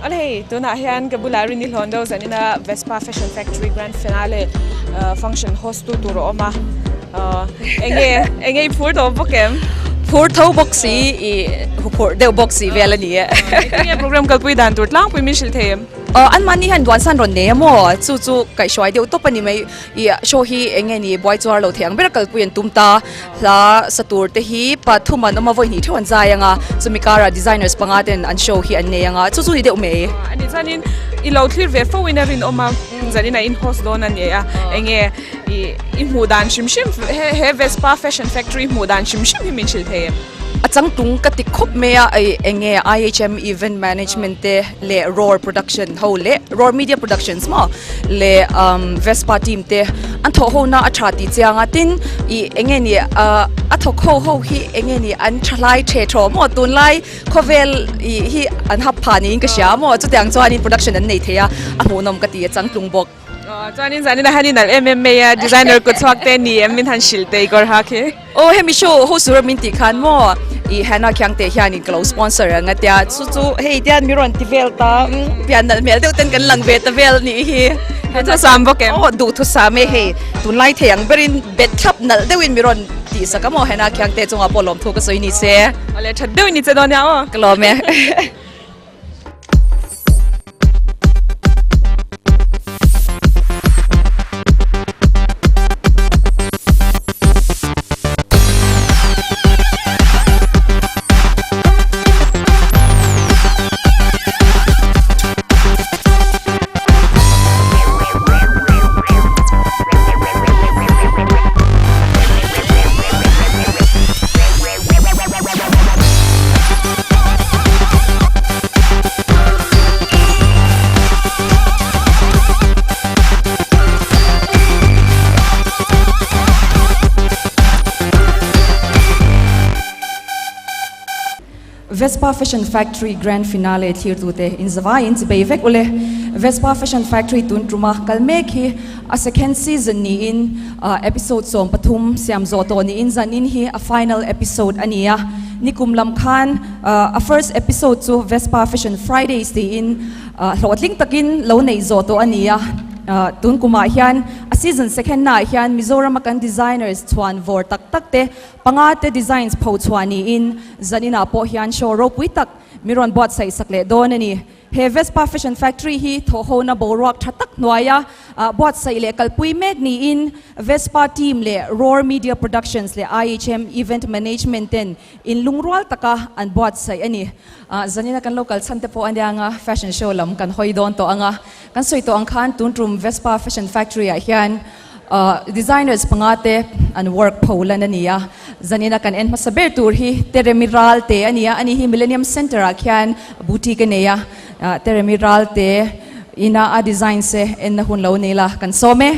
Awle hei tunah hian ka bulah Rini Hlawn deuh zanin a Vespa Fashion Factory Grand Finale function host tu tur a awm a enge enge i phur tawh bawk em? Phur tho bawk si i huphurh deuh bawk si vel a ni e. Enge program kalpui dan tur tlangpui min hrilh thei em? Anmahni hian duansan rawn nei a maw? Chu chu kaihhruai deuh tawp a ni mai. I show hi eng nge ni buai chuar lo thei ang ber a kalpui an tum ta. Hla sa tur te hi pathum an awm a, vawi hnih theuh an zai ang a, chumi karah designers panga ten an show hi an nei ang a, chu chu ni deuh mai. A nih chuanin i lo thlir ve fo in a rinawm a, zanin a in host dawn a ni a, eng nge i i hmuh dan hrim hrim he Vespa Fashion Factory hmuh dan hrim hrim hi min hrilh thei em? A changtlung ka ti khawp mai a, eng nge IHM Event Management te leh Roar Production ho leh Roar Media Productions maw leh Vespa team te an thawh ho na a tha tih chiang a, tin ih eng nge ni a thawk ho ho hi eng nge ni an tha lai the thaw maw tunlai khawvel ih hi an hap phah niin ka hria maw chutiang chuanin production an nei thei a, a hmuhnawm ka ti a changtlung bawk. Chuanin zanin a han inalh em em mai a, designer kut chhuak te ni em min han hrilh teh i kawr hak hi. Aw hemi show ho sura min tih khan maw i Hannah Khiang te hianin ka lo sponsor ang a tia chu chu hei tian mi rawn ti vel ta pian nalh hmel deuh ten kan lang ve ta vel nih hi. Duhthusam bawk em? Aw duhthusam e hei tunlai thei ang berin bet thlap nalh deuhin mi rawn tih sak a maw Hannah Khiang te chungah pawh lawmthu ka sawi ni se. Awle that deuhin ni che dawn nia aw. Ka lawm e. Vespa Fashion Factory Grand Finale thirtute inzavaiin chibei vek ule. Vespa Fashion Factory tun tuma kal mek hi a second season niin episode 13 siam zawh tawh niin zanin hi a final episode a ni a. Nikum lam khan a first episode chu Vespa Fashion Fridays tiin hlawhtling takin lo neih zawh tawh a ni a. Tun kumah hian a season second naah hian Mizorama kan designers chhuan vawr tak tak te panga te designs pho chhuah niin zaninah pawh hian show ropui tak mi rawn buatsaih sak leh dawn a ni. He Vespa Fashion Factory hi thawhhona boruak tha tak hnuaia buatsaih leh kalpui mek niin Vespa team leh Roar Media Productions leh IHM Event Management ten inlungrual taka an buatsaih a ni. Zanina kan lo kal chhan te pawh a nia anga fashion show lam kan hawi dawn tawh anga kan sawi tawh ang khan tun tum Vespa Fashion Factory ah hian Designers panga te an work pho lan a ni a, zanina kan en hmasa ber tur hi Teremi Ralte a ni a, ani hi Millennium Centre ah khian boutique a nei a, Teremi Ralte ina a designs te enna hun lo nei la kan sawm e.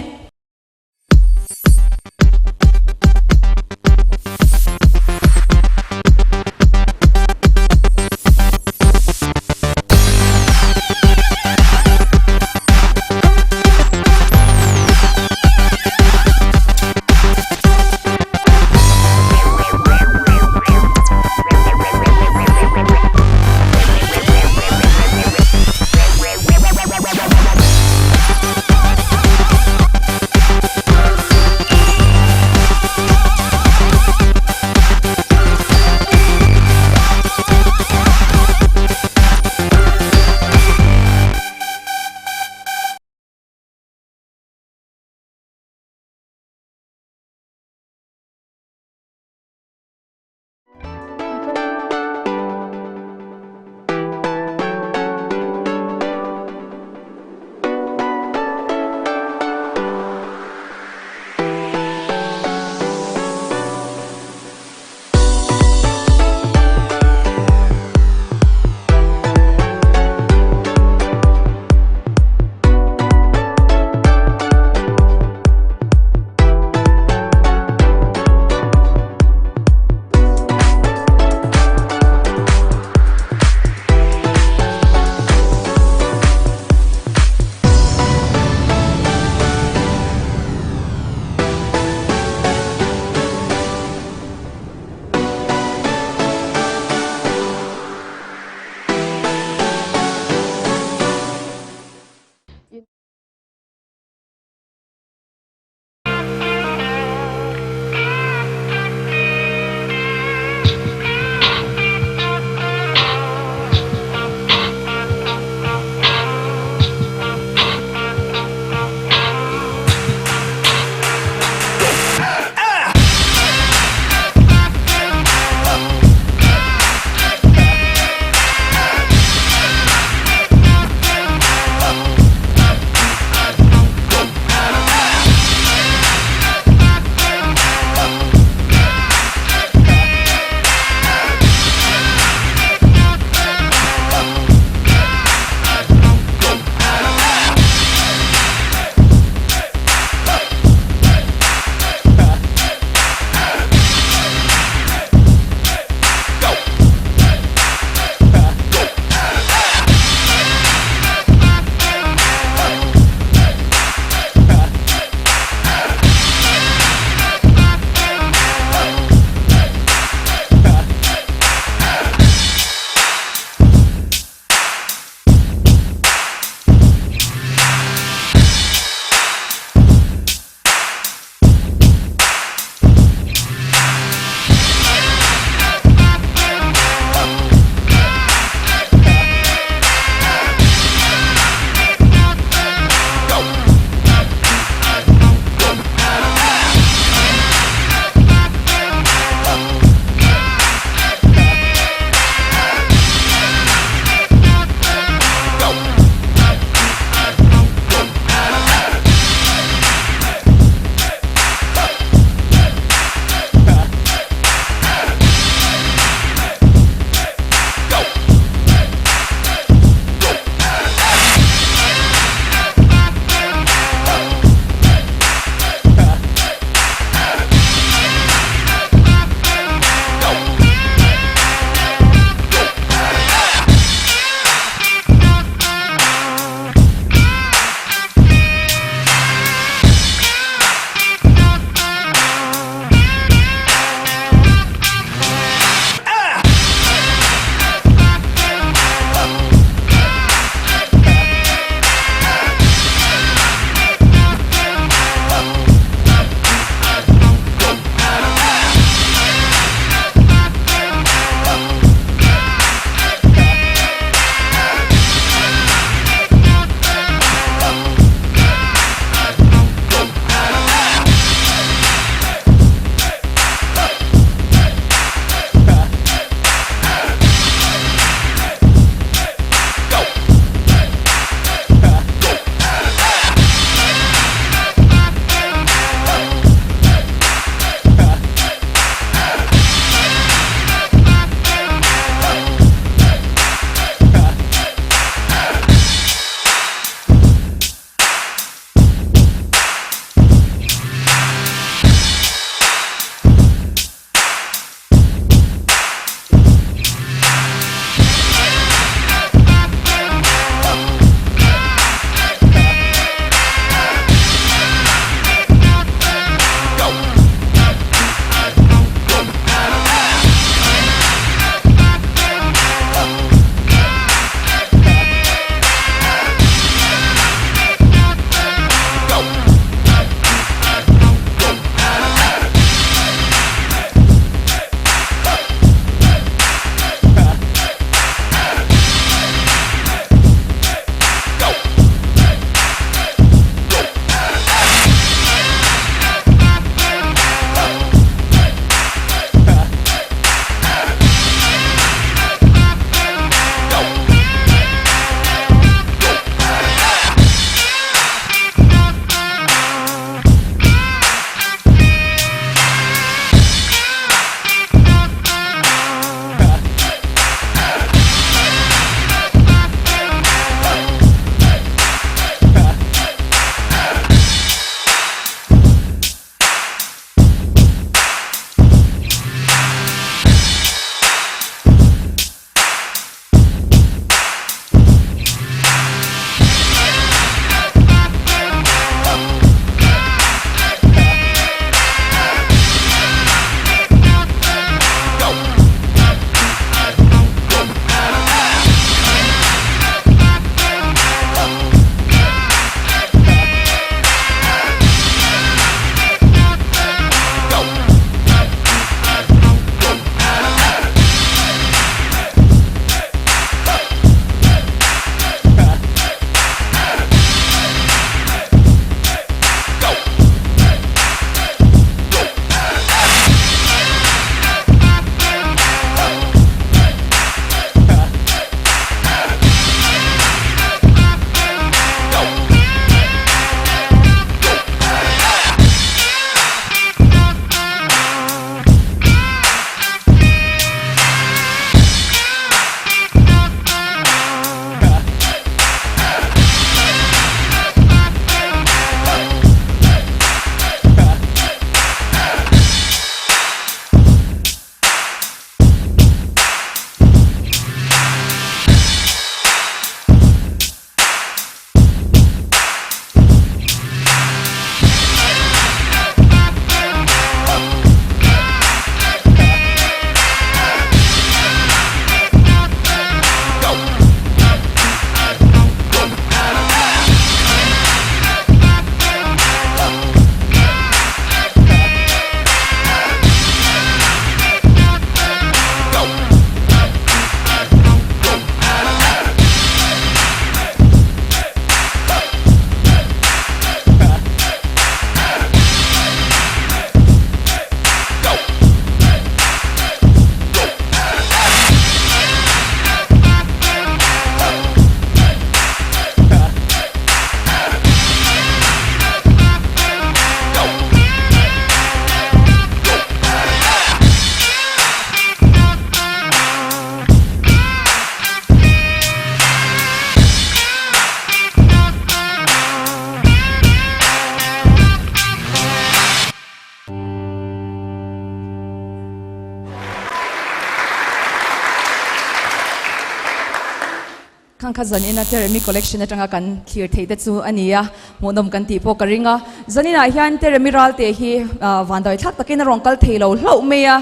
Khang kha zanin a Teremi collection atanga kan thlir theih te chu a ni a, hmuhnawm kan tih pawh ka ring a. Zaninah hian Teremi Ralte hi vandawi thlak takin a rawn kal thei lo hlauh mai a,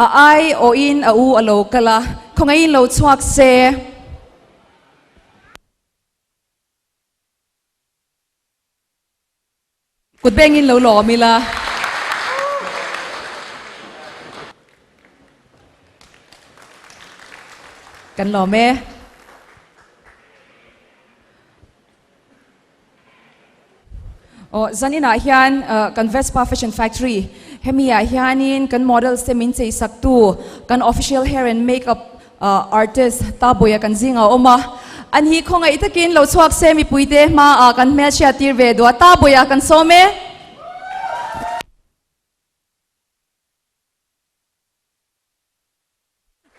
a ai awhin a u a lo kal a, khawngaihin lo chhuak se. Kut bengin lo lawm ila. Kan lawm e. Aw, zaninah hian kan Vespa Fashion Factory hemi ah hianin kan models te min chei sak tu kan official hair and makeup Artist Tabuia kan zingah a awm a, an hi khawngaih takin lo chhuak se mipuite hmaah kan hmelchhiat tir ve duh a, Tabuia kan sawm e.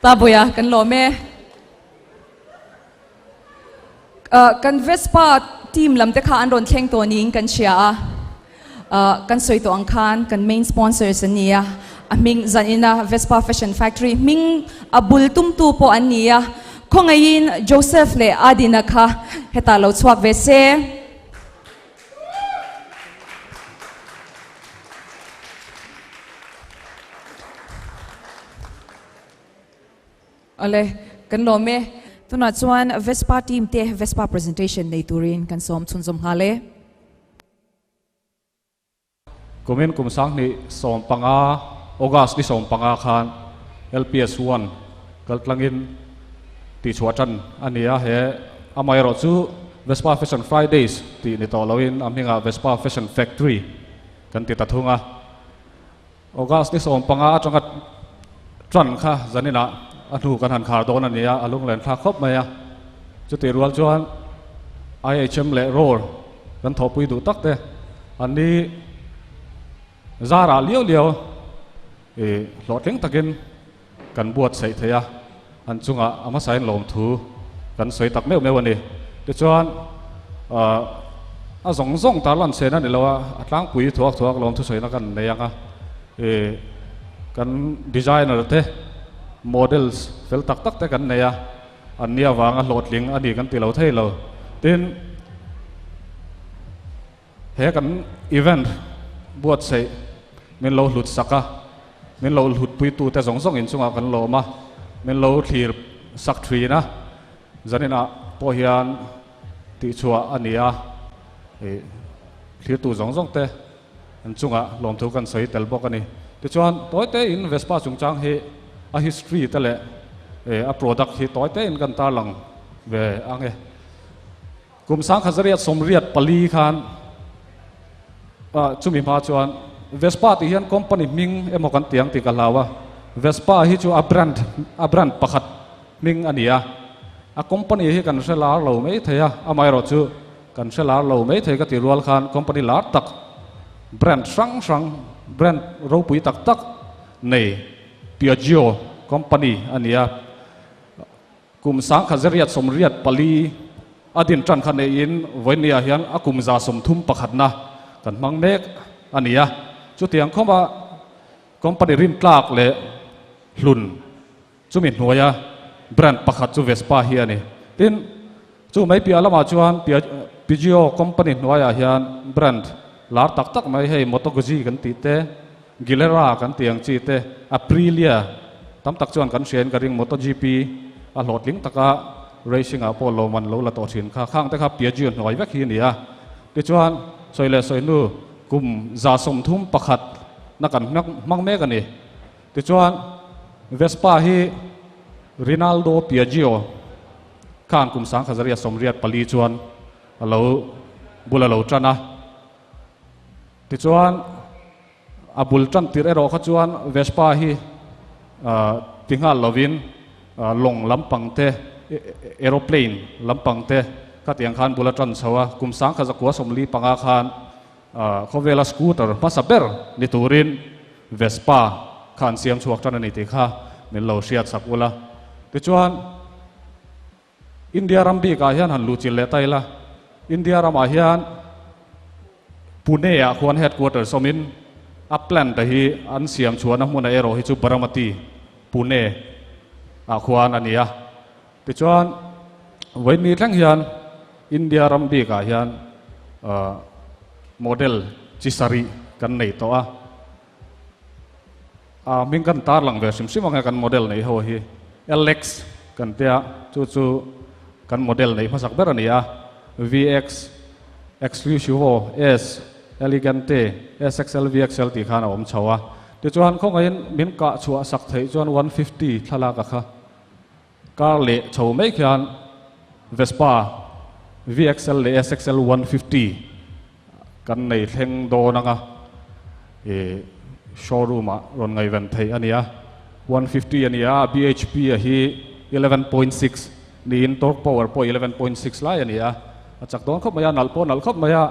Tabuia kan lawm e. Kan Vespa team lam te kha an rawn thleng tawh niin kan hria a. Kan sawi tawh ang khan kan main sponsors an ni a, a hming zanina Vespa Fashion Factory hming a bul tumtu pawh an ni a, khawngaihin Joseph leh Adina kha hetah lo chhuak ve se. Awle, kan lawm e. Tunah chuan Vespa team te Vespa presentation nei turin kan sawm chhunzawm nghal e. Kumin kum 2015 August ni 15 khan LPS one kaltlangin tihchhuah tan a ni a, he amaherawh chu Vespa Fashion Fridays tih ni tawh loin a hmingah Vespa Fashion Factory kan ti ta thung a. August ni 15 atanga tan kha zaninah a hnu kan han khar dawn a ni a, a lunglen thlak khawp mai a. Chutih rual chuan IHM leh Roar kan thawhpui duh tak te an ni zarah liau liau i hlawhtling takin kan buatsaih thei a, an chungah a hmasain lawmthu kan sawi tak meuh meuh a ni. Tichuan a zawng zawng tarlan chen a ni lo a, a tlangpui thuak thuak lawmthu sawina kan nei ang a, i kan designer te models fel tak tak te kan nei a. An nia vanga hlawhtling a ni kan ti lo thei lo. Tin, he kan event buatsaih min lo hlut sak a, min lo hlutpuitu te zawng zawng inchungah kan lawm a, min lo thlir sak thin a, zaninah pawh hian tihchhuah a ni a, ih thlirtu zawng zawng te an chungah lawmthu kan sawi tel bawk a ni. Tichuan, tawi tein Vespa chungchang hi a history te leh a product hi tawi tein kan tarlang ve ang e. Kum 1984 khan chumi hma chuan Vespa tih hian company hming emaw kan ti ang tih ka hlau a. Vespa hi chu a brand a brand pakhat hming a ni a. A company hi kan hre lar lo mai thei a, amaherawhchu Kan hre lar lo mai thei ka ti rual khan company lar tak, brand hrang hrang, brand ropui tak tak nei Piaggio company a ni a. Kum 1984 a din tan kha neiin vawinia hian a kum 31 na kan hmang mek a ni a. Chutiang khawma company rintlak leh hlun Chumi hnuaia brand pakhat chu Vespa hi a ni. Tin, chu mai piah lamah chuan Piaggio company hnuaiah hian brand lar tak tak mai hei Moto Guzzi kan tih te, Gilera kan tih ang chi te, Aprilia tam tak chuan kan hriain ka ring MotoGP a hlawhtling taka racing ah pawh lawmman lo la tawh thin kha. Khang te kha Piaggio hnuai vek hi a ni a. Tichuan, sawi leh sawi hnu kum 31 na kan hmang mek a ni. Tichuan, Vespa hi Rinaldo Piaggio khan kum 1984 chuan a lo bul a lo tan a. Tichuan, a bul tan tirh erawh kha chuan Vespa hi ti nghal lovin lawng lampang te, aeroplane lampang te khatiang khan bul a tan chho a. Kum 1945 khan Khawvela scooter hmasa ber ni turin Vespa kha an siam chhuak tan a ni tih kha min lo hriat sak ula. Tichuan, India ram bikah hian han luhchilh leh ta ila, India ramah hian Pune-ah khuan headquarters awmin a plant-a hi an siam chhuahna hmuna erawh hi chu Baramati, Pune, ah khuan a ni a. Tichuan. Vawiin thleng hian India ram bikah hian model chi sarih kan nei tawh a, a hming kan tarlang ve hrim hrim ang he kan model neih ho hi LX kan tia chu chu kan model neih hmasak ber a ni a, VX, Exclusivo, S, Elegante, SXL, VXL tih khan a awm chho a, tichuan khawngaihin min kah chhuah sak theih chuan 150 thlalak a kha. Kar leh chho mai khian Vespa VXL leh SXL 150 kan nei thleng dawn anga ih showroom ah rawn ngaihven theih a ni a, 150 a ni a, BHP a hi 11.6 niin torque power pawh 11.6 lai a ni a, a chak dawn khawp mai a, nalh pawh nalh khawp mai a,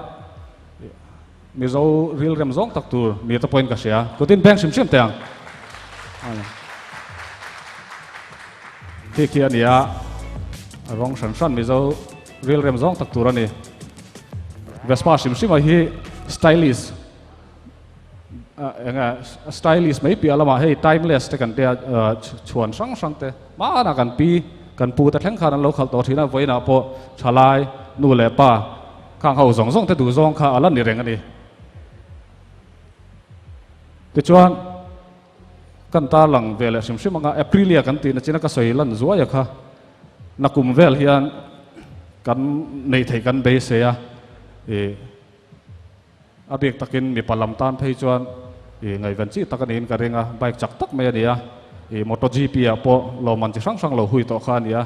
Mizo rilrem zawng tak tur ni te pawhin ka hria. Kutin beng hrim hrim teh ang. Khi khi a ni a, a rawng hran hran Mizo rilrem zawng tak tur a ni. Vespa hrim hrim a hi stylish eng nge stylish mai piah lamah hei timeless te kan tia chhuan hrang hrang te hmanah kan pi kan pu te thleng khan an lo khalh tawh thin a, vawiinah pawh thalai nu leh pa Khang ho zawng zawng te duh zawng kha a la ni reng a ni. Tichuan, kan tarlang ve leh hrim hrim anga Aprilia kan tihna china ka sawi lan zuai a kha nakum vel hian kan neih theih kan beisei a, ih a bik takin mipa lam tan phei chuan ih ngaihven chi tak a niin ka ring a, bike chak tak mai a ni a, ih MotoGP ah pawh lawmman chi hrang hrang lo hui tawh kha a ni a,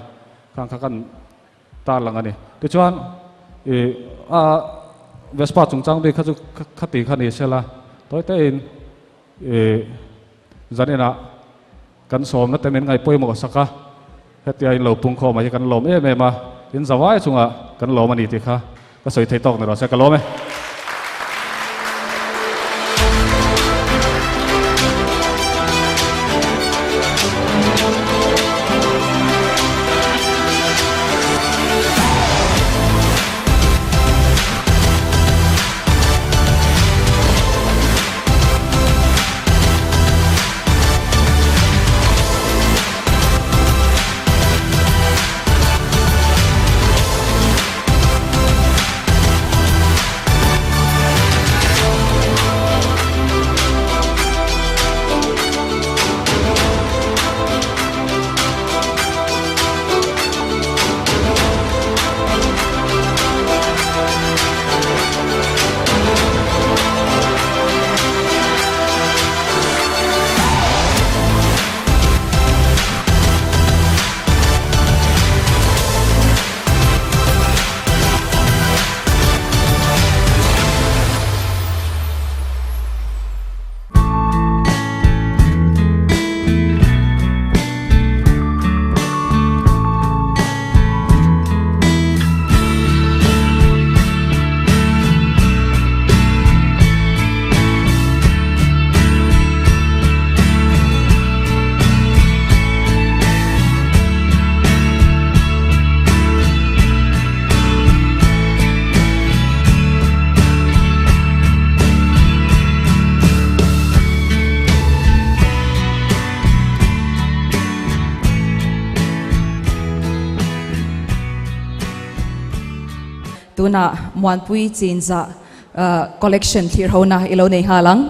khang kha kan Tarlang a ni. Tichuan, ih a Vespa chungchang bik kha chu khati kha ni sela, tawi tein ih zaninah kan sawmna te min ngaih pawimawh sak a, hetia in lo pungkhawm ah hi kan lawm em em a, in zavai chungah kan lawm a ni tih kha ka sawi thei tawk ni rawh se, ka lawm e. Tunah Muanpui Chinzah collection thlir hona i lo nei nghal ang.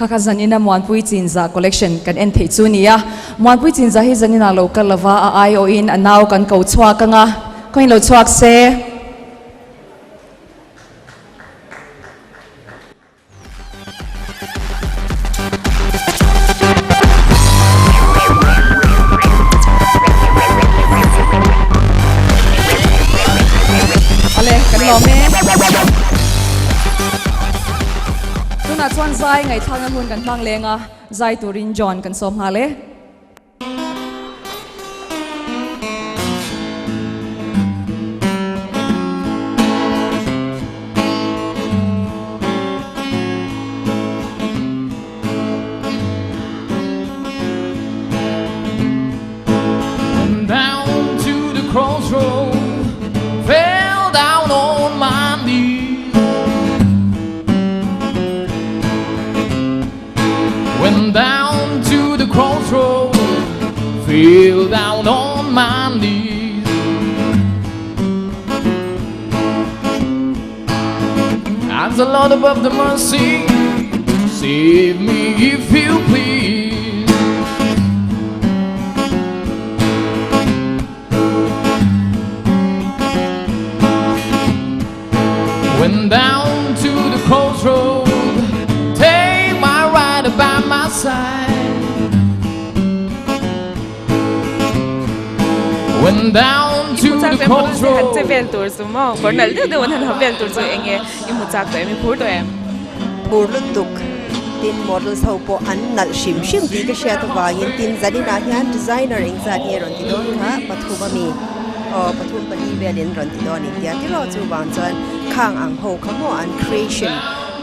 Kha kha zanina Muanpui Chinzah collection kan en theih chu nia. Muanpui Chinzah hi zanina lo kal lova a aiawhin a nau kan ko chhuak anga khawiin lo chhuak se. Awle, kan lawm e. Tunah chuan zai ngaihthlakna hun kan hmang leng a, zai turin John kan sawm nghal e. Down to the crossroad, fell down on my knees. Went down to the crossroad, fell down on my knees. Ask the Lord above the mercy, save me if you please. Went down to the crossroad, take my rider by my side. Went down to I hmu chak the tawh em model te han che crossroad. vel tur chu maw kawr nalh deuh deuh an han ha vel tur chu eng nge i hmu chak tawh em i phur tawh em? Phur lutuk tin models ho pawh an nalh hrim hrim tih ka hriat avangin tin zaninah hian designer engzat nge rawn ti dawn kha pathum a mi aw pathum pali velin rawn ti dawn intia tiraw chuvang chuan khang ang ho kha maw an creation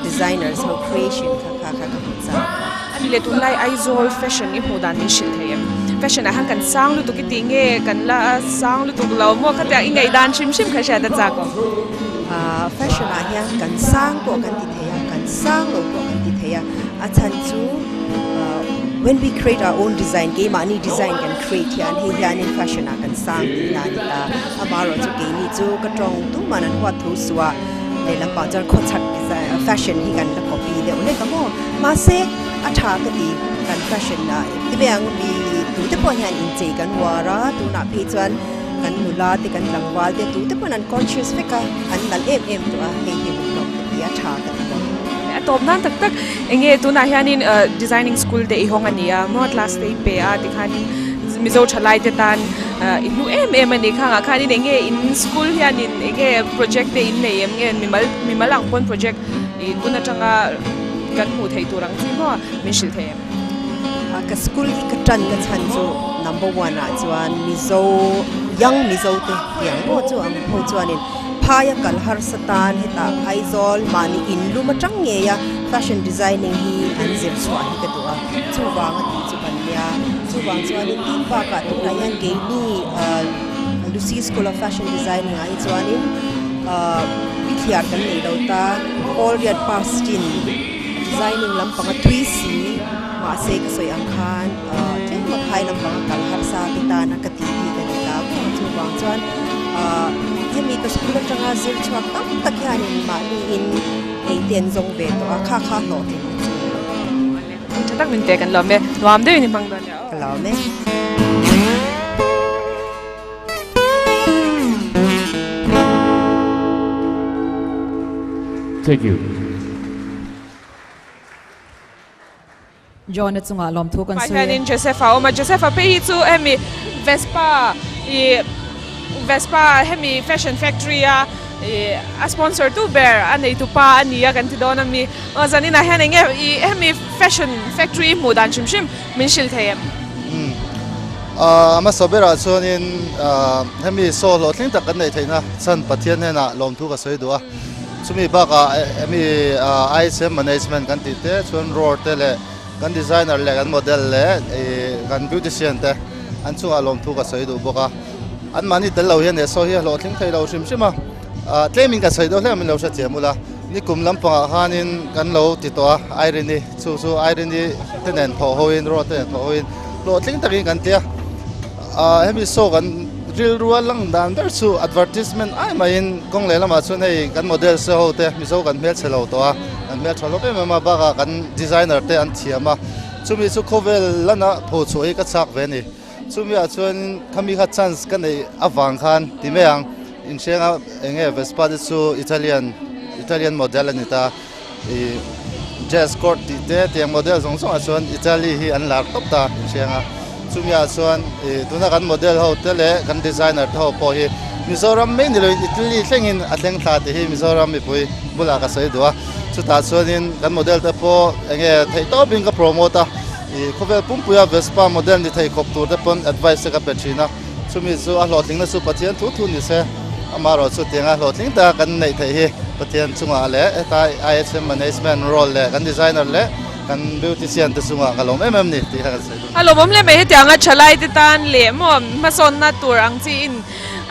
designers ho creation kha kha kha ka hmu chak. A ni leh tunlai Aizawl fashion i hmuh dan min hrilh thei em? Fashion ah hian kan sang lutuk i tih nge kan la sang lutuk lo maw khatia i ngaih dan hrim hrim kha hriat a chak awm. Ahh fashion ah hian kan sang pawh kan ti thei a, kan sang lo pawh kan ti thei a, a chhan chu ahh when we create our own design keimahni design kan create hian hei hianin fashion ah kan sang tihna a ni ta, amaherawhchu keini chu ka tawng tumah an huat tho suh a, lehlam pah chuan khawchhak design fashion hi kan la copy deuh hlek a maw. Mahse, a tha ka ti, kan fashion ah ti mai ang, mi tute pawh hian inchei kan uar a, tunah phei chuan kan nula te kan tlangval te tute pawn an conscious vek a, an nalh em em tawh a, hei hi hmuh hlawm ka ti a, tha ka ti bawk. A tawp nan tak tak, enge tunah hianin designing school te i hawng a ni a, maw class te i pe a tikhanin Mizo thalai te tan i hlu em em a ni, khangah khanin enge in school hianin enge project te in nei em nge mimal mimal ang pawn project I tun atanga kan hmuh theih tur ang chi maw min hrilh thei em? Ka school hi ka tan na chhan chu number one ah chuan Mizo young Mizo te tiang pawh chu ang ho chuanin phaia kal harsa tan hetah Aizawl mahni in lum atang ngei a fashion designing hi an zir chhuah hi ka duh a chuvang a tih chu kan nia chuvang chuanin tin bakah tunah hian keini Lucy School of Fashion Designing ah hi chuanin Bithliar kan nei lo ta, Paul Riat pass chin designing lampanga tui si mahse ka sawi ang khan tlem a phai lampanga kal harsa te tana ka tih bik a ni ta maw chuvang chuan hemi ka school atanga zir chhuak tam tak hianin mahni in ei te an zawng ve tawh a, kha kha hlawhtling na chu. Tha tak min pe kan lawm e, nuam deuhin i hmang dawn nia aw. Ka lawm e. Thank you. John-a chungah lawmthu kan Mah sawi e. hianin Joseph a awm a, Joseph a phei hi chu hemi Vespa ih Vespa hemi fashion factory a ih a sponsor tu ber a neitu pa a ni a kan ti dawn a mi. Aw zaninah hian eng nge ih hemi fashion factory hmuh dan hrim hrim min hrilh thei em? Umm a hmasa berah chuanin hemi saw hlawhtling tak kan neih theihna chhan Pathian hnenah lawmthu ka sawi duh a, chumi bakah hemi ISM management kan tih te chuan roar te leh kan designer leh kan model leh kan beautician te an chungah lawmthu ka sawi duh bawk a, anmahni tel lo hian he saw hi a hlawhtling thei lo hrim hrim a. Tlemin ka sawi deuh hle min lo hrethiam ula, nikum lampangah khanin kan lo ti tawh a, Irene-i chu chu Irene-i te nen thawh hoin, Roa te nen thawh hoin hlawhtling takin kan ti a. Hemi show kan rilrua lang dan ber chu advertisement ai maiin kawng leh lamah chuan hei kan model se ho te Mizo kan hmelchhe lo tawh a, kan hmeltha hlawm em em a, bakah kan designer te an thiam a, chumi chu khawvel lana pho chhuah hi ka chak ve a ni. Chumi ah chuan khami kha chance ka neih avang khan ti mai ang, inhrenga eng nge Vespa te chu Italian Italian model a ni ta, ih jazz court tih te tiang model zawng zawng ah chuan Italy hi an lar tawp ta inhrenga. Chumi ah chuan ih tuna kan model ho te leh kan designer te ho pawh hi Mizoram mai ni loin Italy thlengin a thleng thla tih hi Mizoram mipui bulah ka sawi duh a, chutah chuanin kan model te pawh eng nge theih tawpin ka promote a. I khawvel pumpuia Vespa model ni thei khawp tur te pawn advice te ka pe thin a, chumi chu a hlawhtlingna chu Pathian thu thu ni se, amaherawh chu tianga hlawhtling taka kan neih theih hi Pathian chungah leh heta IHM management role leh kan designer leh kan beautician te chungah ka lawm em em ni tih kha kan sawi duh. A lawmawm hle mai hetianga thalai te tan leh maw hmasawnna tur ang chi in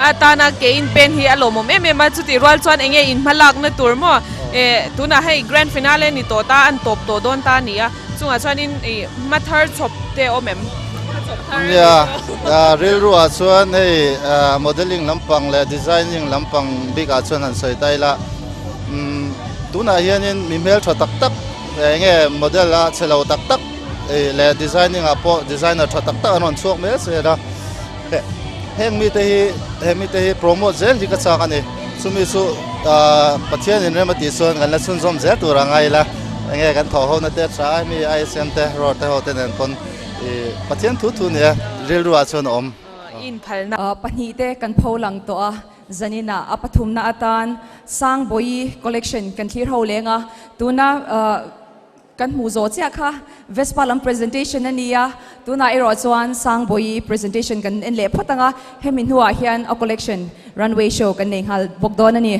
atana ke in pen hi a lawmawm em em a, chutih rual chuan enge in hmalakna tur maw tunah hei grand finale ni tawh ta an tawp tawh dawn ta a ni a. Chungah chuanin ih hma thar chhawp te a awm em? Hma chhawp thar a Nia, rilru ah chuan hei modelling lampang leh designing lampang bikah chuan han sawi ta ila, umm tunah hianin mi hmeltha tak tak eng nge model a chhe lo tak tak leh designing ah pawh designer tha tak tak an rawn chhuak mai zel a, heng mite hi he mite hi promote zel hi ka chak a ni. Chumi chu Pathian in rem a tih chuan kan la chhunzawm zel tur a ngai ila, enge kan thawh ho na te tha hemi ISM te roar te ho te nen pawn Pathian thu thu nia rilru ah chuan a awm. Inphalna. Pahnih te kan pho lang tawh a, zaninah a pathumna atan Sangbawi collection kan thlir ho leng a, tuna Kan hmuh zawh chiah kha Vespa lam presentation a ni a, tunah erawh chuan Sangbawi presentation kan en leh phawt ang a, hemi hnuah hian a collection runway show kan nei nghal bawk dawn a ni.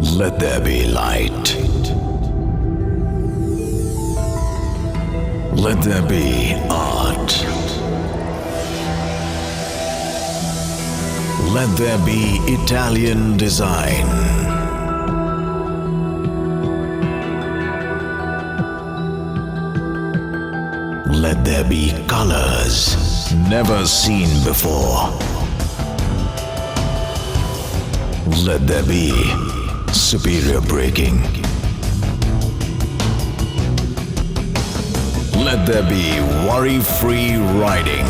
Let there be light. Let there be art. Let there be Italian design. Let there be colors never seen before. Let there be superior braking. Let there be worry-free riding.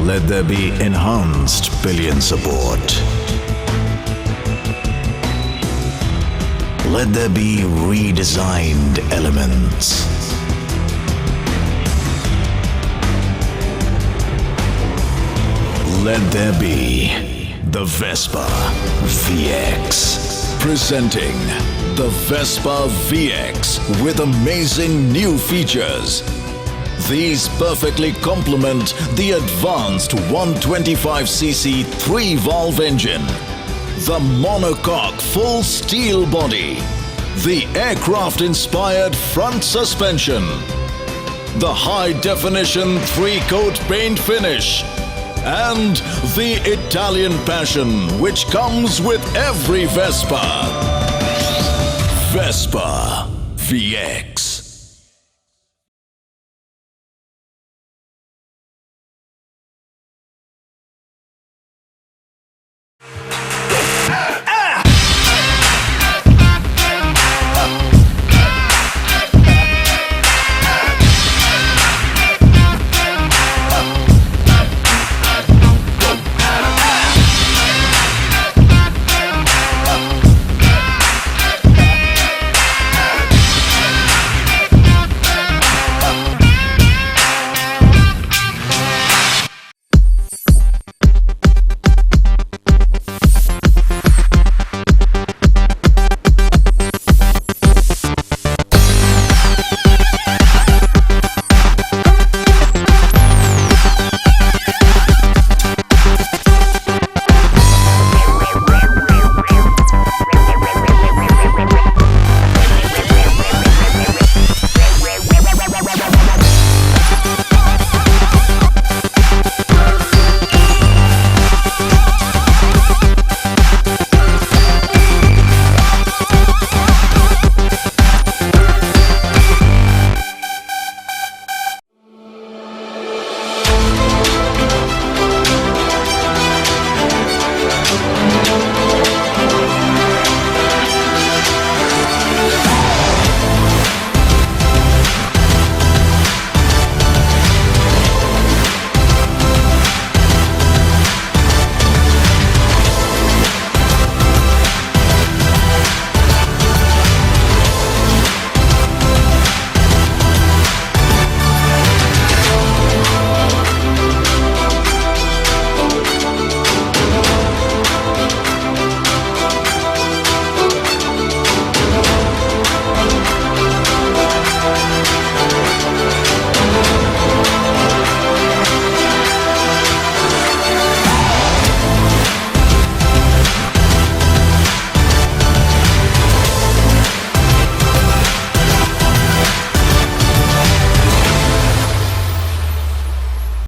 Let there be enhanced pillion support. Let there be redesigned elements. Let there be the Vespa VX. Presenting the Vespa VX with amazing new features. These perfectly complement the advanced 125cc 3-valve engine, the monocoque full steel body, the aircraft-inspired front suspension, the high-definition 3-coat paint finish, and the Italian passion which comes with every Vespa. Vespa VX.